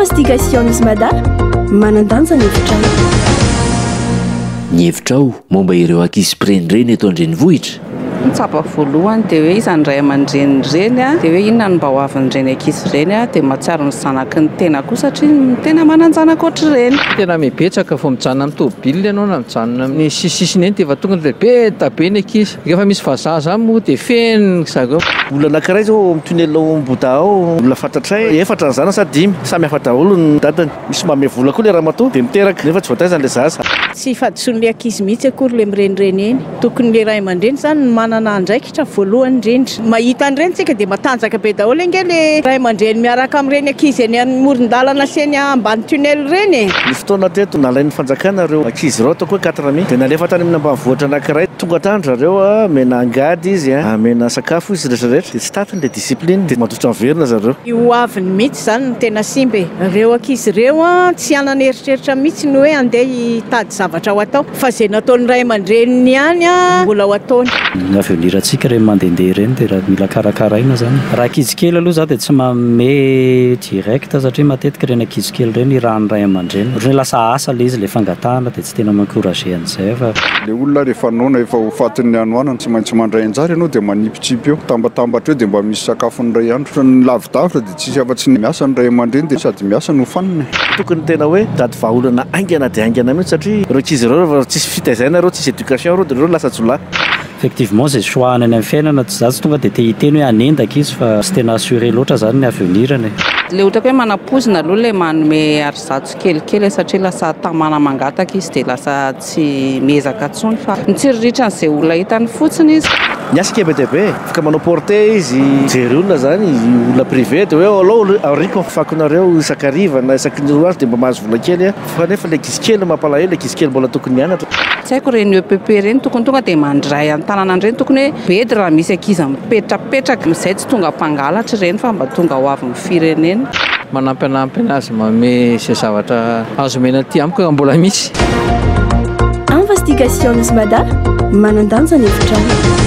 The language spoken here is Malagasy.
Investigations Mada, manan-danja ny hevitrao. Ny hevitrao momba ireo ankizy mpirenireny eto an-drenivohitra? Ny tsapa voalohany dia hoe iza ny ray aman-dreny ireny dia hoe inona no mba ho avin'ireny ankizy ireny dia mahatsiaro ny zanaky ny tena koa satria ny tena manan-janaka ohatr'ireny. Tena mibetsaka vao mijanona amin'ny tôbila ianao na mijanona amin'ny sisisisiny eny dia efa tonga dia be dia be ny ankizy. Rehefa misy vazaha izany moa dia feno zareo. Olona anankiray izao ao amin'ny tunnel ao Ambohidahy ao, olona fantatray, efatra ny zanany sa dimy, samy hafa daholo ny dadany. Misy manome vola koa ilay ramatoa dia miteraka nefa tsy voataiza ilay zaza. Tsy fahadisoan'ilay ankizy mihitsy akory ilay mirenireny eny. Tokony ilay ray aman-dreny izany no manana andraikitra voalohany indrindra. Mahita an'ireny tsika dia matanjaka be daholo ange ilay ray aman-dreny miaraka amin'ireny ankizy eny amoron-dalana sy eny ambany tunnel ireny e. Nisy fotoana teto nalain'ny fanjakana ireo ankizy ireo ataoko hoe quatre mille dia nalefa tany amin'ny ambanivohitra anankiray. Tonga tany zareo amena angady izy, amena sakafo izy rehetra rehetra dia tsy tatiny ilay discipline dia mandositra miverina zareo. Ny ho aviny mihitsy izany no tena simba e! Ireo ankizy ireo an, tsy hanana eritreritra mihitsy ny hoe handeha hitady zavatra ho atao fa izay nataon'ny ray aman-dreniny ihany an, mbola ho ataony. Ny avenir-ntsika ireny mandehandeha ireny dia mila karakaraina izany. Raha ankizy kely aloha izaho dia tsy manome direct satria matetika ireny ankizy kely ireny irahan'ny ray aman-dreny. Ohatran'ny hoe lasa asa ilay izy ilay fangatahana dia tsy tena mi-encourager an'izay aho fa. Ilay olona rehefa noana efa ho fatin'ny hanoanana, tsy maintsy mandray anjara ianao dia manipitsipy eo, mitambatambatra eo dia mba misy sakafo ny iray andro. Fa ny lavidavitra dia tsisy afa-tsy ny miasa ny ray aman-dreny dia sady miasa no fanina e. Tokony tena hoe mitady vahaolana haingana dia haingana mihitsy satria ireo ankizy ireo rehefa tsisy fitaizana ireo, tsisy éducation ireo dia ireo lasa jiolahy. Effectivement zay choix any amin'ny fiainana, za tsy tonga dia te hiteny hoe hanendaka izy fa tsy tena assuré loatra zany ny avenir-ny e. Le otrako hoe manapoizina aloha le manome arizato kelikely satria lasa tamana mangataka izy dia lasa tsy miezaka intsony fa mitsiriritra an'izay olona hitany fotsiny izy. Ny ahy sika be dia be, afaka manao porte izy, mijery olona zany, olona privé dia hoe alao aoriako ny fakonareo isan-kariva na isaky ny roa andro dia mba mahazo vola kely aho. Fa nefa le ankizy kely no mampalahelo, le ankizy kely mbola tokony hianatra. Tsy haiko ireny EPP ireny tokony tonga dia mandray an-tanana an'ireny tokony hoe bedy raha misy ankizy mipetrapetraka amin'izay tsy tonga mpangalatra ireny fa mba tonga ho avin'ny firenena. Manampinampy anazy manome izay zavatra azo omena aty amiko raha mbola misy. Investigations Mada, manan-danja ny hevitrao.